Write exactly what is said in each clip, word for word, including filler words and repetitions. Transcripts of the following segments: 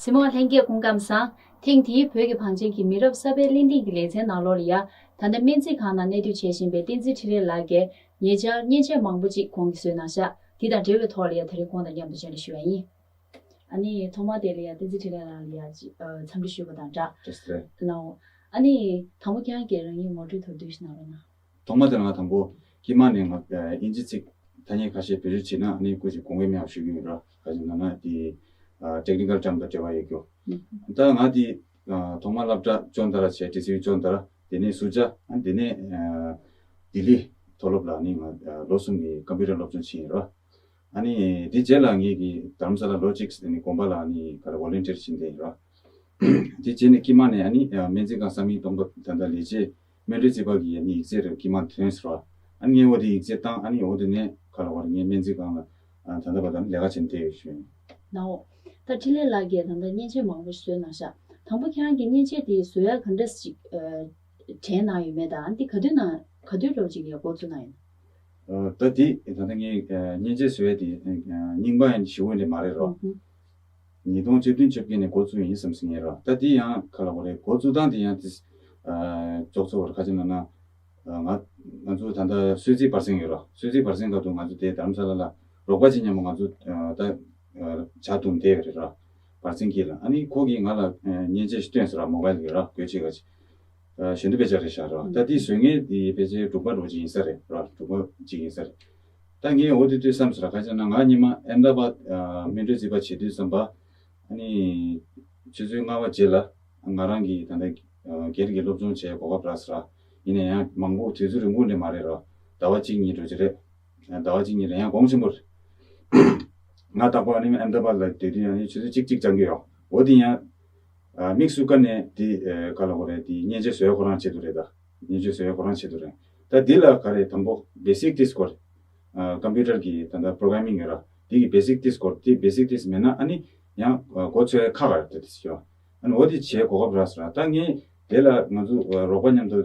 གཟིགས་མོ་བ་ལྷན་རྒྱས་སྐུ་ཁམས་བཟང་། ཐེངས་འདིའི་བོད་ཀྱི་བང་ཆེན་གྱི་མི་རབས་གསར་པའི་གླེང་སྟེགས་ཀྱི་ལེ་ཚན་ནང་ལོགས་ལ་ཡ། ད་ལྟ་སྨན་རྩིས་ཁང་ནང་གནས་སྡོད་བྱེད་བཞིན་པའི་བསྟན་འཛིན་འཕྲིན་ལས་ལགས་ཀྱིས་ཉེ་ཆར་མཉེན་ཆས་མང་པོ་ཅིག་ཁོང་གིས་བཟོས་གནང་ཤག་དེ་དང་འབྲེལ་བའི་ཐོག་ལ་ཡ་ད་རེས་ཁོང་དང་མཉམ་དུ་མཇལ་འཕྲད་ཞུ་བ་ཡིན། ཨ་ནི་ཐོག་མར་དེ་ལ་ཡ་བསྟན་འཛིན་འཕྲིན་ལས་ལགས་ལ་ཡ་ཅིག་ཨ། འཚམས་འདྲི་ཞུས་པ་དང་སྦྲགས། བཀྲ་ཤིས་བདེ་ལེགས། ལའོ། ཨ་ནི་དང་པོ་ཁྱེད་རང་གིས་རང་ཉིད་ངོ་སྤྲོད་མདོར་བསྡུས་ཤིག་གནང་རོགས་གནང་། ཐོག་མ་དེ་ང་དང་པོ་དཀྱིལ་མ་ནས་ང་ཨ། དབྱིན་ཇི་ཚིག་ཐ་སྙད་ཁ་ཤས་བེད་སྤྱོད་བྱས་ན་ཨ་ནི་སྐུ་མཁྱེན་དགོངས་འགལ་མེད་པ་ཞུ་གི་ཡིན་ར། ག་ཅིག་ན་ན་དེ་ཨ། ཊེག་ནི་ཀལ་ཊམ་དང་འབྲེལ་བ་ཡོད་རྒྱུ། ད་ང་དེ་ཨ། ཐོག་མ་སློབ་གྲྭ་ཅོན་ཏ་ར་བྱས། ཊི་སི་ཡུ་ཅོན་ཏ་ར། དེ་ནས་སུ་ཇ། ཨ་དེ་ནས་ཨ། ལྡི་ལི་མཐོ་སློབ་ལ་ནི་ང་ཨ། ལོ་གསུམ་གྱི་ཀམ་པུ་ཊར་སློབ་སྦྱོང་བྱས་ཡིན་ར། ཨ་ནི་དེ་རྗེས་ལ་ངེད་ཀྱི་རྡ་རམ་ས་ལ་ལོ་གཅིག་ནི་དགོན་པ་ལ་ནི་ག་རེ་ཝོ་ལན་ཊིར་བྱིན་བསྡད་ཡིན་ར། དེ་རྗེས་ནས་དཀྱིལ་མ་ནས་ཨ་ནི་སྨན་རྩིས་ཁང་ས་མིང་སྟོང་པ་ད་ལྟ་ལས་བྱེད་སྨན་རྩིས་པ་གི་ཨ་ནི་ཡིག་ཚད་རེ་དཀྱིལ་མ་ཐོན་ཟེར་བ། ཨ་ནི་ངས་འོ་དེ་ཡིག་ཚད་བཏང་། ཨ་ནི་འོ་དེ་ནས་ག་ལ་བར་ངས་སྨན་རྩིས་ཁང་ལ་ད་ལྟ་བར་དུ་ལས་ཀ་བྱེད་བསྡད་ཡོད་ཞུ། ནའོ། ད་འཕྲིན་ལས་ལགས་ཀྱིས་ད་ལྟ་མཉེན་ཆས་མང་པོ་ཞིག་བཟོས་གནང་ཤག་དང་པོ་ཁྱེད་རང་གིས་མཉེན་ཆས་དེ་བཟོ་ཡ་ག་འདྲ་ཞིག་དྲན་གནང་ཡོད་མེད་དང་། ཨ་ནི་དེ་ག་དུས་ནང་ག་དུས་འདྲ་བོ་ཅིག་ལ་འགོ་བཙུགས་གནང་ཡོད་ན། ད་དེ་ད་ལྟ་ངས་མཉེན་ཆས་བཟོ་ཡ་དེ་རྙིང་པ་ཡང་ཞེ་པོ་ནི་མ་རེད་རོ། ཉིས་སྟོང་བཅུ་བདུན་བཅོ་བརྒྱད་ནས་འགོ་བཙུགས་ཡིན་བསམ་སྲིད་ངེས་རོ། ད་དེ་ཡང་ག་ལ་བ་རེད། འགོ་བཙུགས་སྟངས་དེ་ཡང་དེ་ཙོག་ཙོག་བར་ཁ་ཅིག་ན་ན། ང་ང་ཚོ་ད་ལྟ་གསོལ་ཚིགས་བར་གསེང་ཡོད་རོ། གསོལ་ཚིགས་བར་གསེང་སྐབས་དུ་ང་ཚོ་དེ་རྡ་རམ་ས་ལ་ལ་རོགས་པ་ཅིག་མཉམ་པོ་ང་ཚོ་ད་ཇ་བཏུང་བསྡད་ཡོད་རེད་རོ། བར་གསེང་དཀྱིལ་ལ། ཨ་ནི་ཁོ་གིས་ང་ལ་མཉེན་ཆས་ཤིག་སྟོན་ཟེར་ར། མོ་བལ་གི་ར་བཀོལ་ཆས་ག་ཅིག་གཞོན་དུ་དཔེ་ཆ་རེད་ཤག་ར། ད་དེ་བཟོ་མཁན་དེ་དཔེ་ཆའི་འབྲུག་པ་འདྲ་བོ་ཅིག་ཡིན་ས་རེད་ར། འབྲུག་པ་ཅིག་ཡིན་ས་རེད། ད་ངས་འོ་དེ་དུས་བསམ་ཟེར་ར། ག་ཅིག་ན་ང་སྔོན་མ་ཨེམ་ད་བཱད་སྨན་རྩིས་པ་བྱེད་དུས་ཙམ་པ། ཨ་ནི་ཆུ་ཚོད་ལྔ་པ་རྗེས་ལ་ང་རང་གིས་ད་ལྟ་སྒེར་གྱི་སློབ་སྦྱོང་བྱེད་གོ་སྐབས་རག་ཟེར་ར། ཡིན་ན་ཡང་མང་པོ་དུས་ཚོད་རིང་པོ་ནས་མ་རེད་ར། ཟླ་བ་གཅིག་གཉིས་འགྲོ་གི་རེད། ཟླ་བ་གཅིག་གཉིས་རེད། ཡང་གོང་ཆེན་པོ་རེད། ང་རྟག་པར་ཨ་ནི་ཨེམ་ད་བཱད་ལ་སྡོད་དུས་ཨ་ནི་ཆུ་ཚོད་གཅིག་གཅིག་སྦྱང་གི་ཡོད། འོ་དེ་ཡང་དམིགས་སུ་བཀར་ནས་དེ་ག་ལ་གོ་རེད། དེ་མཉེན་ཆས་བཟོ་ཡ་ཁོ་རང་ཆེད་དུ་རེད། ད་མཉེན་ཆས་བཟོ་ཡ་ཁོ་རང་ཆེད་དུ་རེད། ད་དེ་ལ་ག་རེ་དང་པོ་བེ་སིག་དེ་སྐོར། ཀམ་པུ་ཊར་གྱི་ད་ལྟ་པོ་རོ་གྷ་ར་མིང་ཡོད་ར། དེ་གི་བེ་སིག་དེ་སྐོར། དེ་བེ་སིག་དེ་མེད་ན་ཨ་ནི་ཡང་གོ་ཆོད་ཁག་ཁག་རེད། དེ་དེ་ཡོད། ཨ་ནི་འོ་དེ་བྱེད་གོ་སྐབས་རག་ཟེར་ར། ད་ངས་དེ་ལ་ང་ཚོ་རོགས་པ་མཉམ་དུ་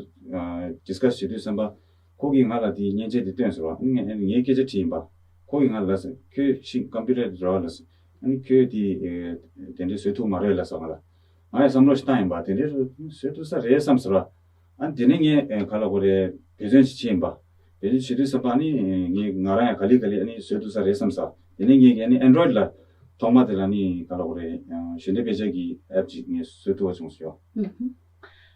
ཌིས་ཀ་སི་བྱེད་དུས་ཙམ་པ། ཁོ་གིས་ང་ལ་དེའི་མཉེན་ཆས་དེ་སྟོན་ཟེར་བ། ངས་ངའི་སྐད་ཆ་དྲིས་ཡིན་པ། ཁོ་གིས་ང་ལ་ཟེར། ཁྱོད་ཤིང་ཀམ་པུ་ཊར་དེ་ར་བ་ལ་ཟེར། ཨ་ནི་ཁྱོད་དེ་དེ་འདྲའི་བཟོ་ཐུབ་མ་རེད་ལ་ཟེར་ང་ལ། ང་ཡང་བསམ་བློ་ཞིག་བཏང་ཡིན་པ། དེ་འདྲའི་བཟོ་ཐུབ་ས་རེད་བསམ་ཟེར་བ། ཨ་ནི་དེ་ནས་ངས་ག་ལ་གོ་རེ་འབད་བརྩོན་ཞིག་བྱས་ཡིན་པ། འབད་བརྩོན་བྱེད་དུས་ཙམ་པ་ཨ་ནི་ངས་ང་རང་ཡང་ག་ལེ་ག་ལེ་ཨ་ནི་བཟོ་ཐུབ་ས་རེད་བསམ་ས། དེ་ནས་ངས་ཨ་ནི་ཨན་ཌོ་རོ་ཡིཌ་ལ་ཐོག་མ་དེ་ལ་ནི་ག་ལ་གོ་རེ་གཞོན་ནུ་དཔེ་ཆ་གི་ཨེབ་ཅིག་ངས་བཟོ་ཐུབ་པ་བྱུང་ཟེར་ཡོད།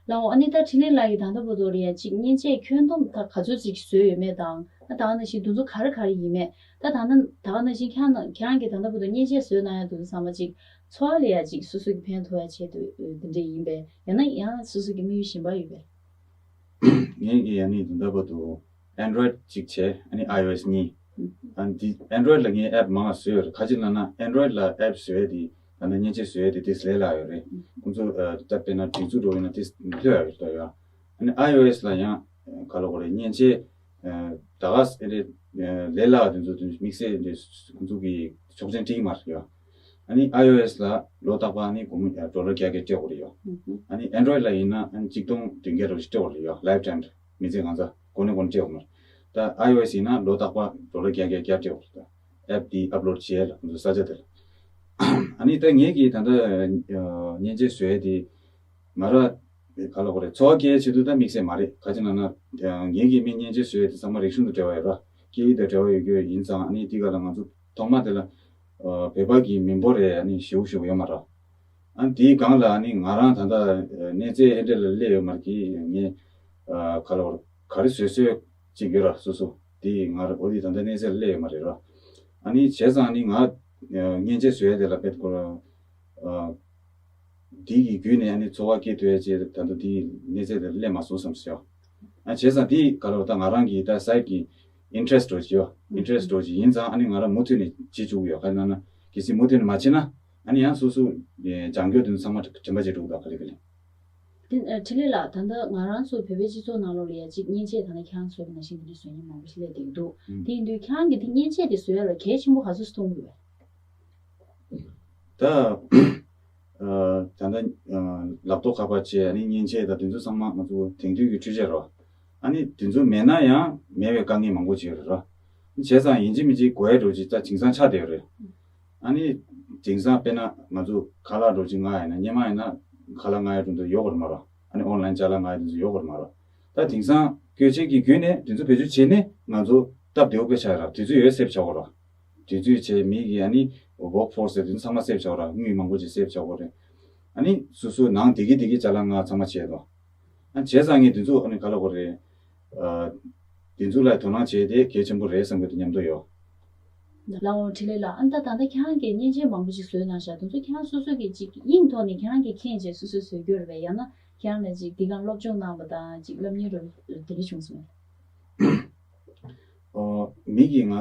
ལའོ། ཨ་ནི་ད་འཕྲིན་ལས་ལགས་ཀྱིས་ད་ལྟ་བར་དུ་ལ་ཡ་གཅིག་མཉེན་ཆས་ཁྱོན་བསྡོམས་ད་ག་ཚོད་ཅིག་བཟོས་ཡོད་མེད་དང་། ཨ་ད་ག་ནང་བཞིན་དེ་ཚོ་ག་རེ་ག་རེ་ཡིན་མེད། ད་ད་ནང་ད་ག་ནང་བཞིན་ཁྱེད་རང་ཁྱེད་རང་གིས་ད་ལྟ་བར་དུ་མཉེན་ཆས་བཟོས་གནང་ཡ་དེ་ཚོ་ཚང་མ་གཅིག་འཚོ་བ་ལ་ཡ་གཅིག་སོ་སོ་གི་ཕན་ཐོགས་ཡ་ཆེད་དུ་དེ་འདྲས་ཡིན་པས། ཡང་ན་ཡང་སོ་སོ་གི་དམིགས་ཡུལ་གཞན་པ་ཡོད་པས། ངས་ཀྱིས་ཨ་ནི་ད་ལྟ་བར་དུ་ཨན་ཌོ་རོ་ཡིཌ་གཅིག་བྱས། ཨ་ནི་ཨའི་ཨོ་ཨེས་གཉིས། ཨ་ནི་ཨན་ཌོ་རོ་ཡིཌ་ལ་ངས་ཨེབ་མང་བ་བཟོས་ཡོད་རེད། ག་ཅི་ལབ་ན་ཨན་ཌོ་རོ་ཡིཌ་ལ་ཨེབ་བཟོས་ཡས་དེ་ད་ནི་མཉེན་ཆས་བཟོས་ཡས་དེ་ཏིས་ལས་སླ་ཡོད་རེད། ཁོང་ཚོ་ད་དཔེར་ན་སྒྲིག་འཛུགས་འགྲོ་ཡོད་ན་ཏིས་ལྷོད་ཡོད་རེད་ཡ། ཨ་ནི་ཨའི་ཨོ་ཨེས་ལ་ཡང་ག་ལ་གོ་རེ་མཉེན་ཆས་ད་ག་ས་རེད། ལས་སླ་བ་དེ་ཚོ་དེ་དམིགས་བསལ་དེ་ཁོང་ཚོ་གི་ཆོག་མཆན་སྤྲད་ཀྱི་མ་རེད་ཡ། ཨ་ནི་ཨའི་ཨོ་ཨེས་ལ་ལོ་རྟག་པར་ཨ་ནི་སྒོར་མོ་ཌོ་ལར་བརྒྱ་བརྒྱ་སྤྲད་དགོས་རེད་ཡ། ཨ་ནི་ཨན་ཌོ་རོ་ཡིཌ་ལ་ཡིན་ན་ཨ་ནི་གཅིག་སྟོང་བདུན་བརྒྱ་རོ་ཞིག་སྤྲད་དགོས་རེད་ཡ། ལའིཕ་ཊའིམ་རེད། མི་ཚེ་གང་ཚ་སྒོ་ནས་སྒོ་ནས་སྤྲད་དགོས་མ་རེད། ད་ཨའི་ཨོ་ཨེས་ཡིན་ན་ལོ་རྟག་པར་ཌོ་ལར་བརྒྱ་བརྒྱ་བརྒྱ་སྤྲད་དགོས་རེད། ད་ཨེབ་དེ་ཨབ་ལོཌ་བྱས་ལ་ཁོང་ཚོ་ས་ཆ་དེ་ལ། ཨ་ནི་ད་ངས་ཀྱིས་ད་ལྟ་མཉེན་ཆས་བཟོས་དེ་ང་ར་ག་ལ་གོ་རེ་འཚོ་བ་སྐྱེལ་ཆེད་དུ་ད་དམིགས་བསལ་མ་རེད། ག་ཅི་ལབ་ན་ངས་ཀྱིས་མི་མཉེན་ཆས་བཟོས་དེ་ཚང་མ་རིག་གཞུང་དང་འབྲེལ་བ་ཡོད་ར། སྐད་ཡིག་དང་འབྲེལ་བ་ཡོད་རྒྱུ་ཡིན་ཙང་། ཨ་ནི་དེ་ག་ལ་ང་ཚོ་ཐོག་མ་དེ་ལ་བོད་པ་གི་མི་འབོར་རེ་ཨ་ནི་ཞེ་པོ་ཞེ་པོ་ཡོད་མ་རེད། ཨ་ནི་དེའི་སྒང་ལ་ཨ་ནི་ང་རང་ད་ལྟ་གནས་ཚད་ཨེ་འདྲ་ལ་སླེབས་ཡོད་མ་རེད་གི། ངས་ག་ལ་ག་རེ་བཟོས་བཟོས་ཅིག་ཡོད་ར་སོ་སོ། དེ་ང་ར་འོ་དེ་ད་ལྟ་གནས་ཚད་ལ་སླེབས་ཡོད་མ་རེད་ར། ཨ་ནི་བྱས་ཙང་ཨ་ནི་ང་མཉེན་ཆས་བཟོས་ཡ་དེ་ལ་དཔེ་ཁོ་ར་དེ་གི་བརྒྱུད་ནས་ཨ་ནི་འཚོ་བ་སྐྱེལ་ཐུབ་ཡ་ཅིག་ད་ལྟ་དེ་གནས་ཚད་དེ་ལ་སླེབས་མ་སོང་བསམ་སོང་། ཨ་བྱས་ཙང་དེ་ག་ལ་ད་ང་རང་གི་ད་སའིཌ་གི་ཨིན་ཊེ་རེ་སི་ཊི་འདྲ་ཅིག་ཡོད། ཨིན་ཊེ་རེ་སི་ཊི་འདྲ་ཅིག་ཡིན་ཙང་ཨ་ནི་ང་ར་མུ་མཐུད་ནས་བྱེད་བཅུག་གི་ཡོད། ག་རེ་ལབ་ན་གལ་སྲིད་མུ་མཐུད་ནས་མ་བྱེད་ན་ཨ་ནི་ཡང་སོ་སོ་སྦྱང་རྒྱུ་དེ་ཚོ་ཚང་མ་དྲན་པ་བརྗེད་འགྲོ་གི་འདུག་ག་ལེ་ག་ལེ། དེ་ཨ་འཕྲིན་ལས་ལགས། ད་ལྟ་ང་རང་ཚོ་བོད་པའི་སྤྱི་ཚོགས་ནང་ལོགས་ལ་ཡ་གཅིག་མཉེན་ཆས་ད་ལྟ་ཁྱེད་རང་ཚོ་ནང་བཞིན་དེ་འདྲ་བཟོ་མཁན་མང་པོ་ཞིག་སླེབས་བསྡད་ཀྱི་འདུག་ཨུམ། དེ་ཡིན་དུས་ཁྱེད་རང་གིས་དེ་མཉེན་ཆས་དེ་བཟོ་ཡ་ལ་གལ་ཆེན་པོ་ག་ཚོད་ཅིག་མཐོང་གི་ཡོད་པས། ད་ཨ་ད་ལྟ་ཨ་ལག་ཐོག་ཁ་པར་བྱས། ཨ་ནི་མཉེན་ཆས་དང་དེ་ཚོ་ཚང་མ་ང་ཚོ་དེང་དུས་ཀྱི་འཕྲུལ་ཆས་རེད་བ། ཨ་ནི་དེ་ཚོ་མེད་ན་ཡང་མེད་པའི་དཀའ་ངལ་མང་པོ་ཅིག་ཡོད་རེད་བ། བྱས་ཙང་ཡིན་གཅིག་མིན་གཅིག་དགོས་ཡ་འདྲ་ཅིག་ད་དེང་སང་ཆགས་བསྡད་ཡོད་རེད། ཨ་ནི་དེང་སང་དཔེར་ན་ང་ཚོ་ཁ་ལག་འགྲོ་ཅིག་མངགས་ཡིན་ན་སྔོན་མ་ཡིན་ན་ཁ་ལག་མངགས་ཡ་དེ་ཚོ་ཡོད་དགོས་རེད་མ་རེད། ཨ་ནི་ཨོན་ལན་ཅ་ལག་མངགས་ཡ་དེ་ཚོ་ཡོད་དགོས་རེད་མ་རེད། ད་དེང་སང་བཀོལ་ཆས་ཀྱི་བརྒྱུད་ནས་དེ་ཚོ་བེད་སྤྱོད་བྱས་ནས་ང་ཚོ་སྟབས་བདེ་བོ་དཔེ་ཆགས་ཡོད་ར། དུས་ཚོད་ཡོད་སེབ་བྱ་དགོས་ར། དུས་ཚོད་བྱས་མི་གི་ཨ་ནི་ཝོག་ཕོར་སི་དེ་ཚོ་ཚང་མ་སེབ་བྱ་དགོས་ར། དངུལ་མང་པོ་ཅིག་སེབ་བྱ་དགོས་རེད། ཨ་ནི་སོ་སོའི་ནང་བདེ་སྐྱིད་བདེ་སྐྱིད་ཅ་ལག་མངགས་ཚང་མ་བྱས་དོ། ཨ་བྱས་ཙང་ངས་དེ་ཚོ་ཨ་ནི་ག་ལ་གོ་རེད། ཨ་དེ་ཚོ་ལ་དོ་སྣང་བྱས་ཏེ་གལ་ཆེན་པོ་རེད་བསམ་གྱི་འདུག་སྙམ་དུ་ཡོད། ལགས་འོང་འཕྲིན་ལས་ལགས། ཨ་ནི་ད་ད་ལྟ་ཁྱེད་རང་གིས་མཉེན་ཆས་མང་པོ་ཅིག་བཟོས་གནང་ཤག་དེ་ཚོ་ཁྱེད་རང་སོ་སོ་གིས་ཅིག་དབྱིངས་ཐོག་ནས་ཁྱེད་རང་གིས་མཁྱེན་བྱས་སོ་སོས་བཟོས་རྒྱུ་རེད་པས། ཡང་ན་ཁྱེད་རང་ལ་ཅིག་འདི་ག་སློབ་སྦྱོང་གནང་བ་དང་ཅིག་བསླབ་གཉེར་རོགས་དེ་འདྲ་བྱུང་སོང་ངས། ཨོ། མི་གིས་ང་ཨ་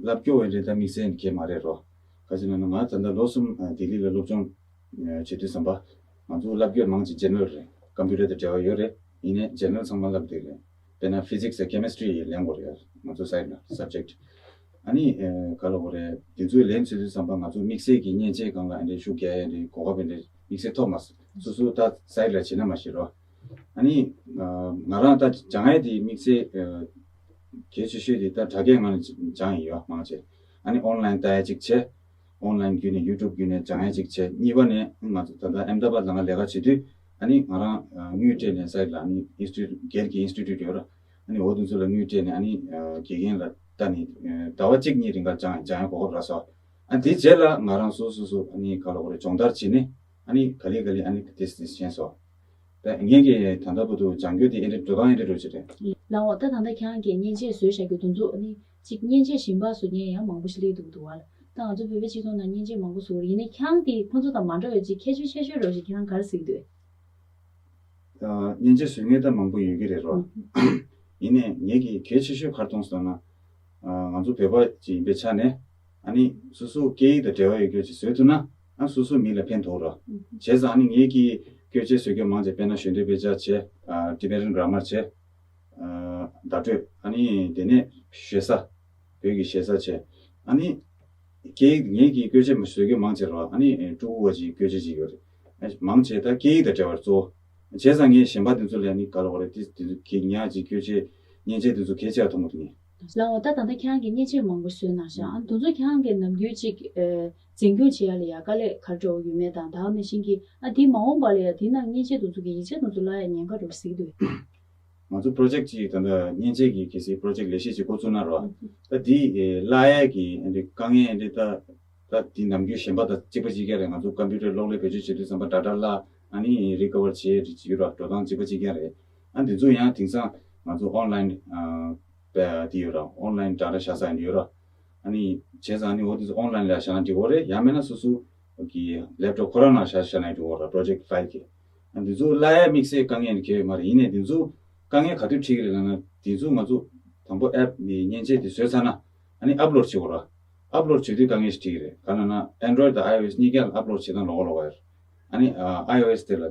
བསླབ་སྐྱོར་བ་རེད་ད་དམིགས་བསལ་གྱི་མ་རེད་རོ། ག་ཅི་ལབ་ན་ང་ད་ལྟ་ལོ་གསུམ་ཨ་ལྡི་ལི་ལ་སློབ་སྦྱོང་ཨ་བྱེད་དུས་ཙམ་པ་ང་ཚོ་བསླབ་སྐྱོར་མང་ཆེ་ཇེ་ནེ་རལ་རེད། ཀམ་པུ་ཊར་དང་འབྲེལ་བ་ཡོད་རེད། ཡིན་ནའི་ཇེ་ནེ་རལ་ཚང་མ་བསླབ་བསྡད་རེད། དཔེར་ན་ཕི་ཛིག་སི་དང་ཁེ་མི་སི་ཊི་རི་ལེན་དགོས་རེད། ང་ཚོ་སའེ་ཌི་ལ་སབ་ཇེག་ཊི། ཨ་ནི་ཨ་ག་ལབ་དགོས་རེད། དེ་ཚོའི་ལན་བྱེད་དུས་ཙམ་པ་ང་ཚོ་དམིགས་བསལ་གྱི་མཉེན་ཆས་སྒང་ལ་ཨ་འདྲའི་ཤུགས་རྒྱག་ཡ་འདྲའི་གོ་སྐབས་ཨ་འདྲའི་དམིགས་བསལ་ཐོབ་མ་སོང་། སོ་སོ་ད་སའེ་ཌི་ལ་བྱེད་ན་མ་ཤེས་རོ། ཨ་ནི་ཨ་ང་རང་ད་སྦྱང་ཡས་དེ་དམིགས་བསལ་ཨ་གལ་ཆེ་ཤོས་དེ་ད་དྲ་རྒྱའི་ངང་ནས་སྦྱང་ཡས་ཡོད་མང་ཆེ། ཨ་ནི་ཨོན་ལན་ལྟ་ཡས་གཅིག་བྱས། ཨོན་ལན་བརྒྱུད་ནས་ཡུ་ཊུབ་བརྒྱུད་ནས་སྦྱང་ཡས་གཅིག་བྱས། གཉིས་པ་ནས་ང་ཚོ་ད་ལྟ་ཨེམ་ད་བཱད་ལ་ང་ལས་ཀ་བྱེད་དུས་ཨ་ནི་ང་རང་ཨ་དངུལ་སྤྲད་ནས་སའེ་ཌི་ལ་ཨ་ནི་ཨིན་སི་ཊི་ཊུ་ཊི་སྒེར་གྱི་ཨིན་སི་ཊི་ཊུ་ཊི་ཡོད་ར། ཨ་ནི་འོ་དེ་ཚོ་ལ་དངུལ་སྤྲད་ནས་ཨ་ནི་ཨ་དགེ་རྒན་ལ་ལྟ་ནས་ཨ་ཟླ་བ་གཅིག་གཉིས་རིང་ག་སྦྱང་སྦྱང་ཡས་གོ་སྐབས་རག་སོང་། ཨ་དེ་རྗེས་ལ་ང་རང་སོ་སོ་སོ་ཨ་ནི་ག་ལབ་དགོས་རེད། སྦྱོང་བརྡར་བྱས་ནས་ཨ་ནི་ག་ལེ་ག་ལེ་ཨ་ནི་དེ་དེ་ཤེས་སོང་། ད་ངས་ཀྱི་ད་ལྟ་བར་དུ་སྦྱང་རྒྱུ་དེ་ཨེ་འདྲ་འགྲོ་སྟངས་ཨེ་འདྲ་འགྲོ་ཅི་རེད། ལགས་འོ། ད་ད་ལྟ་ཁྱེད་རང་གིས་མཉེན་ཆས་བཟོས་བཞག་རྒྱུ་དེ་ཚོ་ཨ་ནི་གཅིག་མཉེན་ཆས་གཞན་པ་བཟོ་མཁན་ཡང་མང་པོ་ཞིག་སླེབས་འདུག་འདུག་བ། ད་ང་ཚོ་བོད་པའི་སྤྱི་ཚོགས་ནང་མཉེན་ཆས་མང་པོ་བཟོ་གི་རེད། ཡིན་ནའི་ཁྱེད་རང་དེ་ཁོང་ཚོ་དང་མ་འདྲ་བའི་ཅིག་ཁྱད་ཆོས་ཆེ་ཤོས་རེད་ཅིག་ཁྱེད་རང་ག་རེ་གཟིགས་འདུག་ཨ། མཉེན་ཆས་བཟོ་མཁན་ད་མང་པོ་ཡོད་ཀྱི་རེད་རོ། ཡིན་ནའི་ངེད་ཀྱི་གལ་ཆེ་ཤོས་ག་རེ་མཐོང་སོང་ན། ཨ། ང་ཚོ་བོད་པ་ཅིག་ཡིན་པའི་ཆ་ནས་ཨ་ནི་སོ་སོ་སྐད་ཡིག་དང་འབྲེལ་བ་ཡོད་རྒྱུ་ཅིག་བཟོས་ཐུབ་ན་ཨ་སོ་སོ་མི་ལ་ཕན་ཐོགས་རོ། བྱས་ཙང་ཨ་ནི་ངེད་ཀྱི་བཀོལ་ཆས་བཟོ་རྒྱུ་མང་ཆེ་དཔེར་ན་ཞོན་དུ་དཔེ་ཆ་བྱས། ཨ། ཊི་བེ་ཊན་གྷ་ར་མར་བྱས། ཨ། བརྡ་སྤྲོད་ཨ་ནི་དེ་ནས་ཞེ་ས། བོད་ཀྱི་ཞེ་ས་བྱས། ཨ་ནི་སྐད་ཡིག་ངེད་ཀྱི་བཀོལ་ཆས་མ་བཟོ་རྒྱུ་མང་ཆེ་རོ། ཨ་ནི་ཕྲུ་གུ་བ་ཅིག་བཀོལ་ཆས་ཅིག་ཡོད་རེད། ཨ། མང་ཆེ་ད་སྐད་ཡིག་དང་འབྲེལ་བར་གཙོ་བོ། བྱས་ཙང་ངས་གཞན་པ་དེ་ཚོ་ལས་ནི་ག་ལབ་དགོས་རེད། དེ་དེ་ཚོ་གི་ཉག་ཅིག་བཀོལ་ཆས་མཉེན་ཆས་དེ་ཚོ་གལ་ཆེ་བ་མཐོང་གི་འདུག་ངས། ལགས་འོ། ད་ད་ལྟ་ཁྱེད་རང་གིས་མཉེན་ཆས་མང་པོ་བཟོས་གནང་ཤག་ཨ་ནི་དེ་ཚོ་ཁྱེད་རང་གིས་ནམ་རྒྱུན་ཅིག་ཨ། འཛིན་སྐྱོང་བྱེད་ཡ་ལ་ཡ་དཀའ་ལས་ག་རེ་འདྲ་བོ་ཡོད་མེད་དང་། ད་ག་ནང་བཞིན་གྱི་ཨ་དེ་མ་འོངས་པ་ལ་ཡ་དེ་ནང་མཉེན་ཆས་དེ་ཚོ་གི་ཡིག་ཆ་དེ་ཚོ་བརླག་ཡ་ཉེན་ཁ་འདྲ་བོ་གཟིགས་འདུག་ང་ཚོ་པོ་རོ་ཇེག་ཊི་ཅིག་ད་ལྟ་མཉེན་ཆས་ཀྱི་གལ་སྲིད་པོ་རོ་ཇེག་ཊི་ལས་གཞི་ཅིག་འགོ་བཙུགས་ན་རོ། ད་འདི་བརླག་ཡས་ཀྱི་འདི་དཀའ་ངལ་འདི་ད་ད་འདི་ནམ་རྒྱུན་གཞན་པ་དང་གཅིག་པ་གཅིག་རྐྱང་རེད། ང་ཚོ་ཀམ་པུ་ཊར་གློག་ཀླད་བེད་སྤྱོད་བྱེད་དུས་ཙམ་པ་ཌ་ཊ་བརླག་ཨ་ནི་རི་ཀ་བར་བྱེད་ཡས་ཅིག་ཡོད་རོ། འགྲོ་སྟངས་གཅིག་པ་གཅིག་རྐྱང་རེད། ཨ་འདི་ཚོ་ཡང་དེང་སང་ང་ཚོ་ཨོན་ལན་ཨ་པ་འདི་ཡོད་རོ། ཨོན་ལན་ཌ་ཊ་བཞག་ས་འདི་ཡོད་རོ། ཨ་ནི་བྱས་ཙང་ཨ་ནི་འོ་དེ་ཚོ་ཨོན་ལན་ལ་བཞག་ན་འགྲིག་གི་རེད། ཡང་མིན་ན་སོ་སོ་གི་ལེབ་ཊོབ་ཁོ་རང་ནང་བཞག་བཞག་ན་འགྲིག་གི་རེད། པོ་རོ་ཇེག་ཊི་ཕའིལ་གི། ཨ་འདི་ཚོ་བརླག་ཡ་དམིགས་བསལ་དཀའ་ངལ་གང་ཡང་ཡོད་མ་རེད། ཡིན་ནའི་འདི་ཚོ་དཀའ་ངལ་ག་དུས་འཕྲད་ཀྱི་རེད་ལབ་ན། འདི་ཚོ་ང་ཚོ་དང་པོ་ཨེབ་ནི་མཉེན་ཆས་དེ་བཟོས་ཚར་ན་ཨ་ནི་ཨབ་ལོཌ་བྱེད་དགོས་རེད། ཨབ་ལོཌ་བྱེད་དུས་དཀའ་ངལ་ཞིག་འཕྲད་ཀྱི་རེད། ག་ལབ་ན་ཨན་ཌོ་རོ་ཡིཌ་དང་ཨའི་ཨོ་ཨེས་གཉིས་ཀ་ལ་ཨབ་ལོཌ་བྱེད་སྟངས་ལོགས་ཀ་ལོགས་ཀ་ཡོད་རེད། ཨ་ནི་ཨ་ཨའི་ཨོ་ཨེས་དེ་ལ་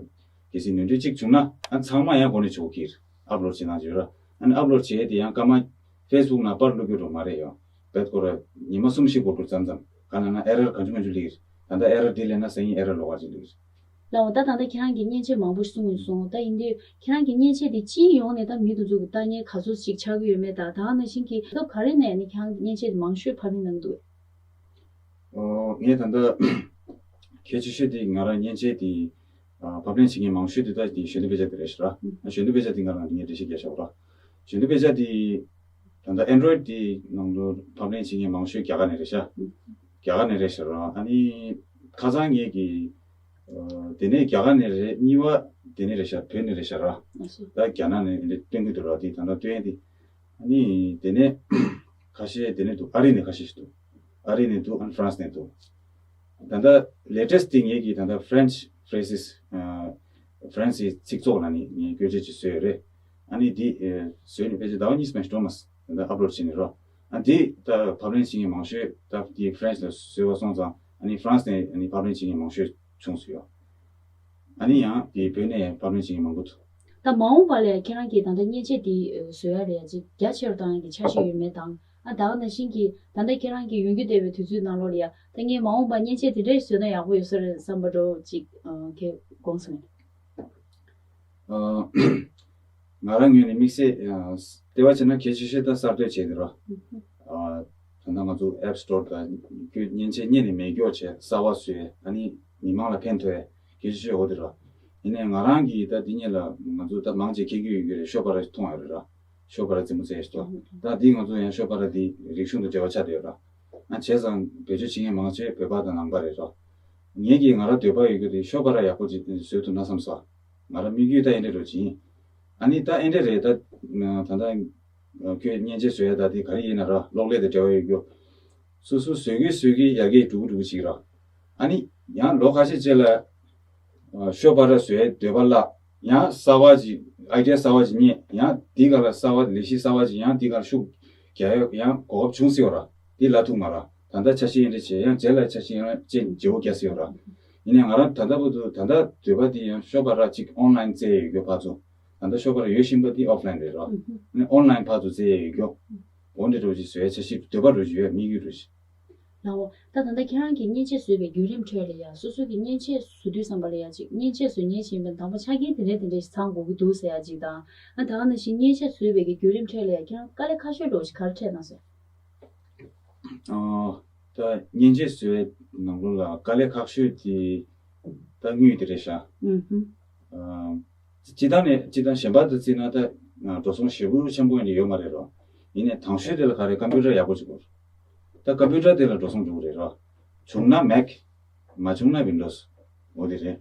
གལ་སྲིད་ནོར་འཁྲུལ་གཅིག་བྱུང་ན་ཨ་ཚང་མ་ཡང་འགོ་ནས་བྱེད་དགོས་ཀྱི་རེད། ཨབ་ལོཌ་བྱེད་སྟངས་ཅིག་ཡོད་རེད། ཨ་ནི་ཨབ་ལོཌ་བྱེད་ཡས་དེ་ཡང་སྐར་མ་ཕེ་སི་བུག་ནང་པར་བླུག་རྒྱུ་འདྲ་བོ་མ་རེད་ཡོ། རྦད་ཁོ་ར་ཉི་མ་གསུམ་བཞི་འགོར་འགྲོ་མཚམས་མཚམས། ག་ལབ་ན་ཨེ་རར་གང་བྱུང་མང་བྱུང་སླེབས་ཀྱི་རེད། ད་ལྟ་ཨེ་རར་འདི་སླེབས་ན་སང་ཉིན་ཨེ་རར་ལོགས་ཀ་ཅིག་སླེབས་ཀྱི་རེད། ལགས་འོ། ད་ད་ལྟ་ཁྱེད་རང་གིས་མཉེན་ཆས་མང་པོ་གསུངས་ཡོད་སོང་། ད་ཡིན་དུས་ཁྱེད་རང་གིས་མཉེན་ཆས་དེ་སྤྱིའི་ཡོངས་ནས་ད་མི་དེ་ཚོ་གི་ལྟ་མཁན་ག་ཚོད་ཅིག་ཆགས་ཀྱི་ཡོད་མེད་དང་། ད་ག་ནང་བཞིན་གྱི་སྐབས་ག་རེ་ནས་ནི་ཁྱེད་རང་གིས་མཉེན་ཆས་དེ་མང་ཤོས་ཕབ་ལེན་གནང་གི་འདུག་ཨོ། ངས་ད་ལྟ་གལ་ཆེ་ཤོས་དེ་ང་རང་མཉེན་ཆས་དེ་ཨ་ཕབ་ལེན་བྱེད་མཁན་མང་ཤོས་དེ་ད་དེ་ཞོན་དུ་དཔེ་ཆ་དེ་རེད་ཤག་ར། ཞོན་དུ་དཔེ་ཆ་དེ་ང་རང་ངས་འགྲེལ་བཤད་རྒྱག་ཤག་ར། ཞོན་དུ་དཔེ་ཆ་དེ་ད་ལྟ་ཨན་ཌོ་རོ་ཡིཌ་དེ་ནང་དུ་ཕབ་ལེན་བྱེད་མཁན་མང་ཤོས་རྒྱ་གར་ནས་རེད་ཤག་རྒྱ་གར་ནས་རེད་ཤག་ར། ཨ་ནི་ཁ་སང་ངས་ཀྱི་ཨ་དེ་ནས་རྒྱ་གར་ནས་རེད། གཉིས་པ་དེ་ནས་རེད་ཤག་བོད་ནས་རེད་ཤག་ར། ད་རྒྱ་ནག་ནས་འདི་སྟོན་གྱི་འདུག་ར། དེ་ད་ལྟ་སྟོན་ཡས་དེ། ཨ་ནི་དེ་ནས་ཁ་ཤས་དེ་ནས་འདུག་ཨ་རི་ནས་ཁ་ཤས་ཤིག་འདུག་ཨ་རི་ནས་འདུག་ཨ་ནི་ཧྥ་རན་སི་ནས་འདུག་ད་ལྟ་ལེ་ཊེ་སི་ཊི་དེ་ངེད་ཀྱི་ད་ལྟ་ཧྥ་རན་སི་ཕ་རན་སི་ཧྥ་རན་སིའི་ཚིག་ཚོགས་ནང་ནས་ངས་བཀོལ་སྤྱོད་ཅིག་བཟོས་ཡོད་རེད། ཨ་ནི་འདི་བཟོས་ནས་ཕལ་ཆེར་ཟླ་བ་གཉིས་མ་ཞིག་འགྲོ་མ་སོང་། ད་ལྟ་ཨབ་ལོཌ་བྱས་ནས་རོ། ཨ་འདི་ད་ཕབ་ལེན་བྱེད་མཁན་མང་ཤོས་ད་འདི་ཧྥ་རན་སི་ལ་བཟོས་པ་སོང་ཙང་ཨ་ནི་ཧྥ་རན་སི་ནས་ཨ་ནི་ཕབ་ལེན་བྱེད་མཁན་མང་ཤོས་བྱུང་སོང་ཡོད། ཨ་ནི་ཡང་དེ་བོད་ནས་ཕབ་ལེན་བྱེད་མཁན་མང་པོ་འདུག་ད་མ་འོངས་པ་ལ་ཁྱེད་རང་གིས་ད་ལྟ་མཉེན་ཆས་དེ་བཟོ་ཡ་ལ་ཡ་ཅིག་རྒྱ་ཆེ་རུ་བཏང་ཡ་གི་འཆར་གཞི་ཡོད་མེད་དང་། ཨ་ད་ག་ནང་བཞིན་གྱི་ད་ལྟ་ཁྱེད་རང་གི་ཡོང་རྒྱུ་བསྡད་པའི་དུས་ཚོད་ནང་ལོགས་ལ་ཡ་ད་ངས་མ་འོངས་པ་མཉེན་ཆས་དེ་འདྲ་བཟོས་ན་ཡག་པོ་ཡོད་ས་རེད་བསམ་པ་འདྲ་བོ་ཅིག་ཁྱེད་དགོངས་སོང་ངས། ང་རང་ངོས་ནས་དམིགས་བསལ་ལྟེ་བ་བྱས་ན་གལ་ཆེ་ཤོས་ད་གསར་གཏོད་བྱས་ཏེ་རོ། ཨ། ད་ལྟ་ང་ཚོ་App Store་དང་ཁྱོད་མཉེན་ཆས་རྙེད་ནས་མེད་སྐྱོ་བྱས་གསར་བ་བཟོས། ཨ་ནི་མི་མང་ལ་ཕན་ཐོགས་གལ་ཆེ་ཤོས་འོ་དེ་ར། ཡིན་ནའི་ང་རང་གིས་ད་འདི་གཉིས་ལ་ང་ཚོ་ད་མང་ཆེ་མཁྱེན་རྒྱུ་ཡོད་ཀྱི་རེད། ཤོ་པ་ར་མཐོང་ཡོད་རེད་ར། ཤོ་པ་ར་རྫིང་བུ་རྩེ་ཞིག་ཏོ། ད་འདི་ང་ཚོ་ཡང་ཤོ་པ་ར་འདི་རིག་གཞུང་དང་འབྲེལ་བ་ཆགས་བསྡད་ཡོད་ར། ཨ་བྱས་ཙང་བེད་སྤྱོད་བྱེད་མཁན་མང་ཆེ་བོད་པ་དང་ནང་པ་རེད་ར། ངེད་ཀྱི་ང་ར་འདོད་པ་ཡོད་རྒྱུ་དེ་ཤོ་པ་ར་ཡག་པོ་ཅིག་བཟོས་ཐུབ་ན་བསམ་སོང་། ང་ར་དམིགས་ཡུལ་ད་ཨེ་འདྲ་རུ་ཅིག་ཡིན། ཨ་ནི་ད་ཨེ་འདྲ་རེད་ད། ད་ལྟ་ཁྱོད་མཉེན་ཆས་བཟོ་ཡ་ད་དེ་ག་རེ་ཡིན་ན་ར་གློག་ཀླད་དང་འབྲེལ་བ་ཡོད་རྒྱུ། སོ་སོ་བཟོ་གི་བཟོ་གི་ཡར་རྒྱས་འགྲོ་གི་འགྲོ་གི་ཅིག་ར། ཨ་ནི་ཡང་ལོ་ཁ་ཤས་རྗེས་ལ་ཨ་ཤོ་པ་ར་བཟོ་ཡའི་འདོད་པ་བརླག། ཡང་གསར་བ་ཅིག་ཨའི་ཌི་ཡ་གསར་བ་ཅིག་རྙེད། ཡང་དེ་ག་ལ་གསར་བ་ལས་གཞི་གསར་བ་ཅིག་ཡང་དེ་ག་ལ་ཤུགས་རྒྱག་ཡ་ཡང་གོ་སྐབས་བྱུང་སྲིད་པ་ར། དེ་ལ་ཐུག་མ་ར། ད་ལྟ་འཆར་གཞི་ཨེ་འདྲ་བྱས་ཡང་རྗེས་ལ་འཆར་གཞི་ཡང་ཅན་བརྗེ་བོ་རྒྱག་སྲིད་པ་ར། ཡིན་ནའི་ང་རང་ད་ལྟ་བར་དུ་ད་ལྟ་འདོད་པ་དེ་ཡང་ཤོ་པ་ར་ཅིག་ཨོན་ལན་བཙལ་ཡོད་རྒྱུ་ཕར་ཚུར། ད་ལྟ་ཤོ་པ་ར་ཡོད་བཞིན་པ་དེ་ཨོཕ་ལན་རེད་ར། ཨ་ནི་ཨོན་ལན་ཕར་ཚུར་བཙལ་ཡོད་རྒྱུ། འོ་འདྲ་འགྲོ་ཅིག་བཟོ་ཡ་འཆར་གཞི་འདོད་པ་འགྲོ་ཅིག་ཡོད། དམིགས་ཡུལ་འགྲོ་ཅིག་ལའོ། ད་ད་ལྟ་ཁྱེད་རང་གིས་མཉེན་ཆས་བཟོས་པའི་བརྒྱུད་རིམ་ཁྲོད་ལ་ཡ་སོ་སོ་གིས་མཉེན་ཆས་བཟོ་དུས་ཙམ་པ་ལ་ཡ་ཅིག་མཉེན་ཆས་བཟོ་མཁན་བྱེད་པའི་དང་པོ་ཆ་རྐྱེན་དེ་འདྲ་དེ་འདྲ་ཞིག་ཚང་དགོས་ཀྱི་འདུག་ཟེར་ཡ་ཅིག་དང་། ཨ་ད་ག་ནང་བཞིན་མཉེན་ཆས་བཟོས་པའི་གི་བརྒྱུད་རིམ་ཁྲོད་ལ་ཡ་ཁྱེད་རང་དཀའ་ལས་ཁག་ཤོས་འདྲ་བོ་ཞིག་ག་རེ་འཕྲད་སོང་ཟེར། ཨོ། ད་མཉེན་ཆས་བཟོ་བའི་ནང་ལོགས་ལ་དཀའ་ལས་ཁག་ཤོས་དེ་ད་དངུལ་དེ་རེད་ཤག་ཨུ་ཧུམ། ཨ་སྤྱི་བཏང་ནས་སྤྱི་བཏང་གཞན་པ་དང་བརྩིས་ན་ད་འགྲོ་སོང་ཞེ་པོ་ཆེན་པོ་ཡིན་ནི་ཡོད་མ་རེད་རོ། ཡིན་ནའི་དང་ཤོས་དེ་ལ་ག་རེ་ཀམ་པུ་ཊར་ཡག་པོ་ཅིག་དགོས། ད་ཀམ་པུ་ཊར་དེ་ལ་འགྲོ་སོང་འགྲོ་གི་རེད་རོ། བྱུང་ན་མེག་མ་བྱུང་ན་ཝིན་ཌོ་སི། འོ་དེ་རེད།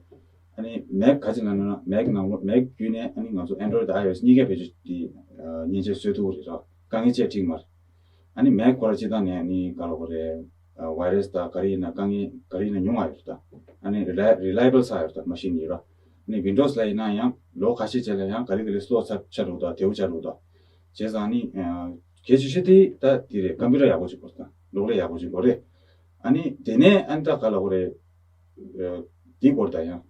ཨ་ནི་མེག་ག་ཅི་ལབ་ན་མེག་ནང་ལོགས་མེག་བརྒྱུད་ནས་ཨ་ནི་ང་ཚོ་ཨན་ཌོ་རོ་ཡིཌ་དང་ཨའི་ཨོ་ཨེསི་གཉིས་ཀའི་བེད་སྤྱོད་དེ་མཉེན་ཆས་བཟོ་ཐུབ་ཀྱི་རེད་རོ། དཀའ་ངལ་ཅིག་འཕྲད་ཀྱི་མ་རེད། ཨ་ནི་མེག་ཁོ་ར་སྤྱི་བཏང་ནས་ཨ་ནི་ག་ལབ་དགོས་རེད། ཝའི་རས་དང་ག་རེ་ཡིན་ན་དཀའ་ངལ་ག་རེ་ཡིན་ན་ཉུང་བ་ཡོད་རེད་ད། ཨ་ནི་རི་ལའི་རི་ལའི་བལ་ཚ་ཡོད་རེད་ད་མ་ཤིན་ཡིན་རོ། ཨ་ནི་ཝིན་ཌོ་སི་ལ་ཡིན་ན་ཡང་ལོ་ཁ་ཤས་རྗེས་ལ་ཡང་ག་ལེ་ག་ལེ་སི་ལོ་ཆགས་འགྲོ་གི་འདུག་དལ་བོ་ཆགས་འགྲོ་གི་འདུག་བྱས་ཙང་ཨ་ནི་གལ་ཆེ་ཤོས་དེ་ད་དེ་རེད། ཀམ་པུ་ཊར་ཡག་པོ་ཅིག་དགོས་རེད་ད། གློག་ཀླད་ཡག་པོ་ཅིག་དགོས་རེད། ཨ་ནི་དེ་ནས་ཨ་ནི་ད་ག་ལབ་དགོས་རེད། འདི་སྐོར་དང་ཡང་།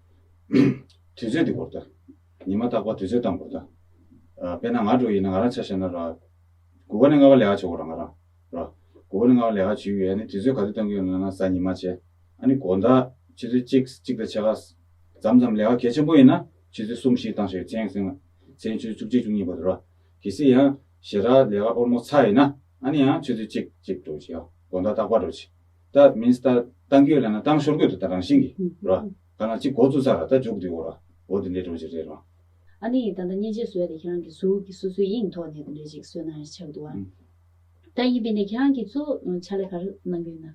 དུས་ཚོད་འདི་སྐོར་དང་། ཉི་མ་རྟག་པར་དུས་ཚོད་བཏང་དགོས་དང་། དཔེར་ན་ང་འདྲ་ཡིན་ན་ང་རང་ཆ་བཞག་ན་ར། དགུ་པ་ནས་ལྔ་པ་ལས་ཀ་བྱེད་དགོས་ར་ང་རང་། ར། དགུ་པ་ནས་ལྔ་པ་ལས་ཀ་བྱེད་ཡོད་ནི་དུས་ཚོད་ག་དུས་བཏང་གི་ཡོད་ན་ན་གཟའ་ཉི་མ་བྱས། ཨ་ནི་དགོང་དག་ཆུ་ཚོད་གཅིག་གཅིག་དང་ཕྱེད་ཀ་མཚམས་མཚམས་ལས་ཀ་གལ་ཆེན་པོ་ཡིན་ན་ཆུ་ཚོད་གསུམ་བཞི་བཏང་ཞིག་མཚན་མཚན་མཚན་ཆུ་ཚོད་བཅུ་གཅིག་བཅུ་གཉིས་བར་དུ་ར། གལ་སྲིད་ཡང་ཞེ་དྲག་ལས་ཀ་ཨོལ་མོ་ཚ་ཡིན་ན་ཨ་ནི་ཡང་ཆུ་ཚོད་གཅིག་གཅིག་འགྲོ་བྱེད་ཡ་དགོང་དག་རྟག་པར་འགྲོ་བྱེད། ད་མིན་སི་ད་བཏང་གི་ཡོད་ལབ་ན་བཏང་ཤོར་གི་འདུག་ད་རང་བཞིན་གྱིས་ར། ག་ན་གཅིག་འགོ་བཙུགས་ཚར་ར་ད་མཇུག་བསྡུ་འོ་ར། འོ་དེ་འདྲའི་འགྲོ་གི་རེད་ར། ཨ་ནི་ད་ལྟ་མཉེན་ཆས་བཟོས་ཏེ་ཁྱེད་རང་གི་གཟུགས་ཀྱི་སོ་སོའི་དབྱིངས་ཐོག་ནས་དེ་འདྲའི་ཅིག་བཟོས་གནང་ཡ་ཆགས་འདུག་ཨ། ཨང་། ད་ཡིན་པས་ནས་ཁྱེད་རང་གིས་གཙོ་བོ་ཕྱག་ལས་ག་རེ་གནང་གི་ཡོད་ན།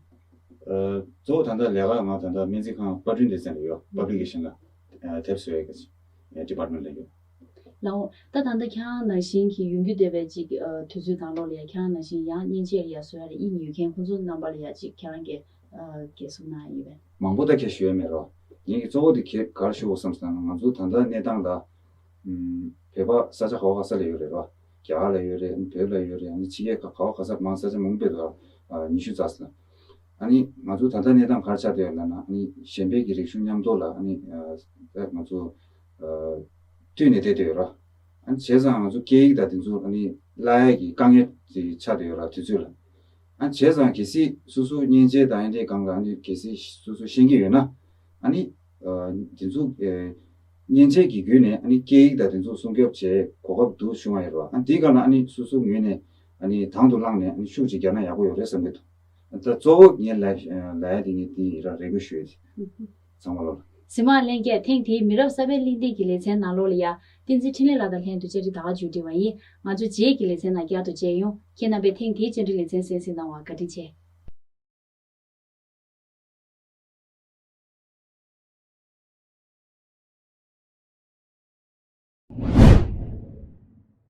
ཨ་གཙོ་བོ་ད་ལྟ་ལས་ཀ་ང་ད་ལྟ་སྨན་རྩིས་ཁང་པར་སྐྲུན་སྡེ་ཚན་ལ་ཡོད། པབ་ལི་ཀེ་ཤན་ལ་དེབ་བཟོ་ཡ་གི་ཌི་པར་ཊི་མེན་ཊི་ལ་ཡོད། ལའོ། ད་ད་ལྟ་ཁྱེད་རང་ནང་བཞིན་གྱི་ཡོང་རྒྱུ་བསྡད་པའི་ཅིག་ཨ་དུས་ཚོད་དང་ལོ་ལ་ཡ་ཁྱེད་རང་ནང་བཞིན་ཡང་མཉེན་ཆས་ལ་ཡ་བཟོ་ཡ་ལ་དབྱིངས་ཡོད་མཁན་ཁོང་ཚོ་རྣམ་པ་ལ་ཡ་ཅིག་ཁྱེད་རང་གིས་ཨ་རྒྱལ་གསུང་གནང་ཡ་ཡོད་པས། མང་པོ་ད་ཁྱེད་ཞུ་ཡ་མེད་རོ། ངེད་ཀྱི་གཙོ་བོ་དེ་ཁྱེད་ག་རེ་ཞུ་དགོས་བསམ་སོང་ན་ང་ཚོ་ད་ལྟ་གནས་སྟངས་ལ་ཨམ་བོད་པ་ས་ཆ་ག་བ་ག་ས་ལ་ཡོད་རེད་རོ། རྒྱ་གར་ལ་ཡོད་རེད། བོད་ལ་ཡོད་རེད། ཕྱི་རྒྱལ་ཁག་ག་བ་ག་ས་མང་ས་ཆ་མང་པོ་ཡོད་རེད། ཉི་ཤུ་རྩ་ལྔ། ཨ་ནི་ང་ཚོ་ད་ལྟ་གནས་སྟངས་ག་རེ་ཆགས་བསྡད་ཡོད་ལབ་ན་ཨ་ནི་གཞན་པའི་གི་རིག་གཞུང་མཉམ་དུ་ལ་ཨ་ནི་ཨ་ང་ཚོ་ཨ་བསྟུན་ནས་བསྡད་བསྡད་ཡོད་ར། ཨ་ནི་བྱས་ཙང་ང་ཚོ་སྐད་ཡིག་དང་དེ་ཚོ་ཨ་ནི་བརླག་ཡས་ཀྱི་དཀའ་ངལ་ཅིག་ཆགས་བསྡད་ཡོད་ར་དུས་ཚོད་ལ། ཨ་ནི་བྱས་ཙང་གལ་སྲིད་སོ་སོ་མཉེན་ཆས་དང་ཨ་ནི་སྒང་ལ་ཨ་ནི་གལ་སྲིད་སོ་སོ་ཤེས་ཀྱི་ཡོད་ན་ཨ་ནི་ཨ་དེ་ཚོ་ཨ་མཉེན་ཆས་ཀྱི་བརྒྱུད་ནས་ཨ་ནི་སྐད་ཡིག་དང་དེ་ཚོ་སྲུང་སྐྱོབ་བྱེད་གོ་སྐབས་འདུག་བྱུང་བ་ཡོད་ར། ཨ་ནི་དེའི་སྒང་ལ་ཨ་ནི་སོ་སོ་ངོས་ནས་ཨ་ནི་དང་དུ་བླངས་ནས་ཨ་ནི་ཤུགས་ཅིག་རྒྱག་ན་ཡག་པོ་ཡོད་རེད་བསམ་གྱི་འདུག་ད་གཙོ་བོ་ངས་ལ་ལ་ཡ་དེ་ངས་དེ་ཡི་ར་རེ་སྐུལ་ཞུ་ཡ་དེ་ཚང་མ་ལོ་ལ། གཟིགས་མོ་བ་ལྷན་རྒྱས། ཐེངས་འདིའི་མི་རབས་གསར་པའི་གླེང་སྟེགས་ཀྱི་ལེ་ཚན་ནང་ལོགས་ལ་ཡ་བསྟན་འཛིན་འཕྲིན་ལས་ལགས་དང་ལྷན་དུ་བཅར་འདྲི་ད་ག་མཇུག་སྒྲིལ་བ་ཡིན། ང་ཚོ་རྗེས་ཀྱི་ལེ་ཚན་ནང་བསྐྱར་དུ་མཇལ་ཡོང་། ཁྱེད་རྣམ་པས་ཐེངས་འདིའི་བཅར་འདྲི་ལེ་ཚན་གསན་གཟིགས་གནང་བར་བཀའ་དྲིན་ཆེ།